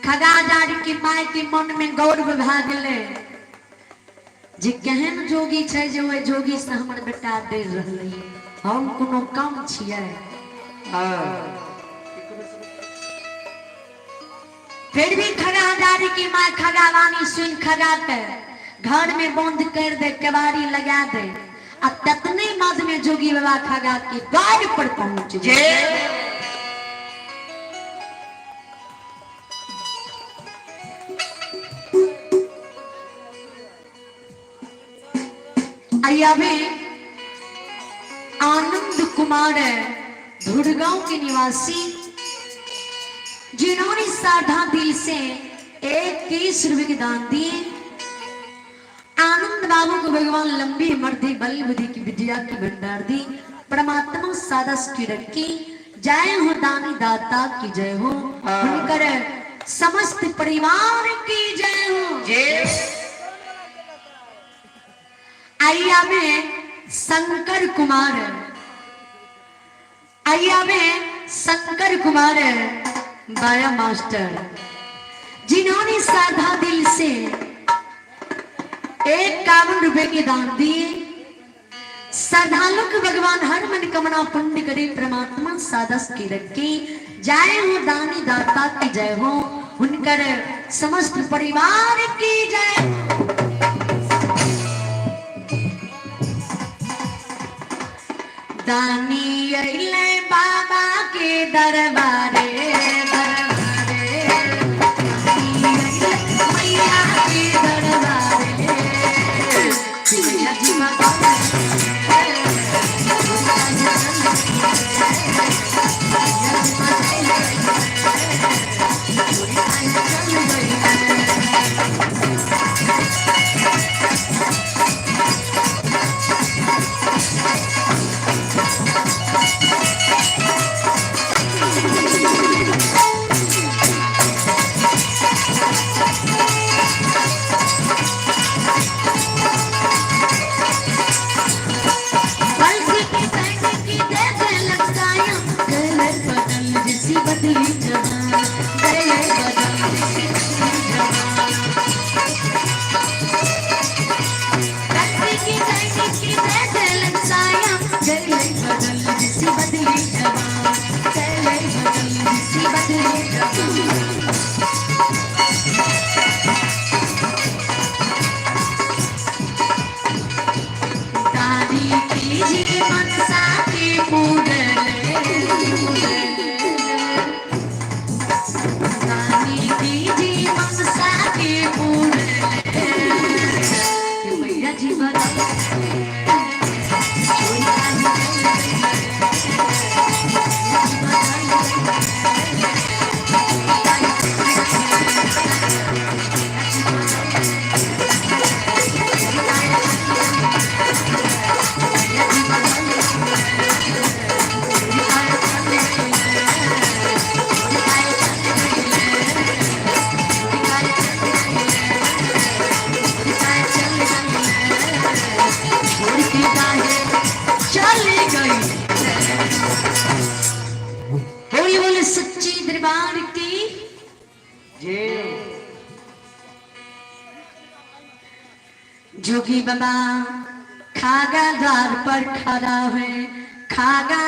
खगादार के माय के मन में गौरव भए गेलै जे केहन जोगी छै जे ओहि जोगी से हमर बेटा डरि रहलै, हम कोनो कम छियै। फिर भी खगादारी की माय खगावानी सुन खगा के घर में बंद कर दे, केवाड़ी लगा दे आ ततने मध में जोगी बाबा खगा के द्वार पर पहुंच गए। अभी आनंद कुमार धुरगांव के निवासी, जिन्होंने साधा दिल से 21 रुपए के दान दिए। आनंद बाबू को भगवान लंबी मर्दी बल बुद्धि की विद्या की भंडार दी, परमात्मा सादस की रखी। जय हो दानी दाता की जय हो, उनकर समस्त परिवार की जय हो। आइया में शंकर कुमार, आइया में शंकर कुमार बाया मास्टर, जिन्होंने साधा दिल से 51 रुपए के दान दिए। श्रद्धालु के भगवान हर मन कमना पुण्य करे, परमात्मा सादस की रखे। जय हो दानी दाता की जय हो, उनकर समस्त परिवार की जय। दानी अइले बाबा के दरबारे, दरबारे दानी अइले मैया के दरबारे, मैया जी बाबा। बलसी की सैनी की दे झलक साया, गले बदल जिसी बदली जवान, गले बदल जिसी बदली जवान। बलसी की सैनी की दे झलक साया, गले बदल जिसी बदली जवान, गले बदल जिसी बदली जवान। दानी कीजिए मनसा के पूरले, दानी कीजिए मनसा के पूरले, मैया जी चली गई। बोले बोले सच्ची दरबार की जय। जोगी बाबा खागा द्वार पर खड़ा है, खागा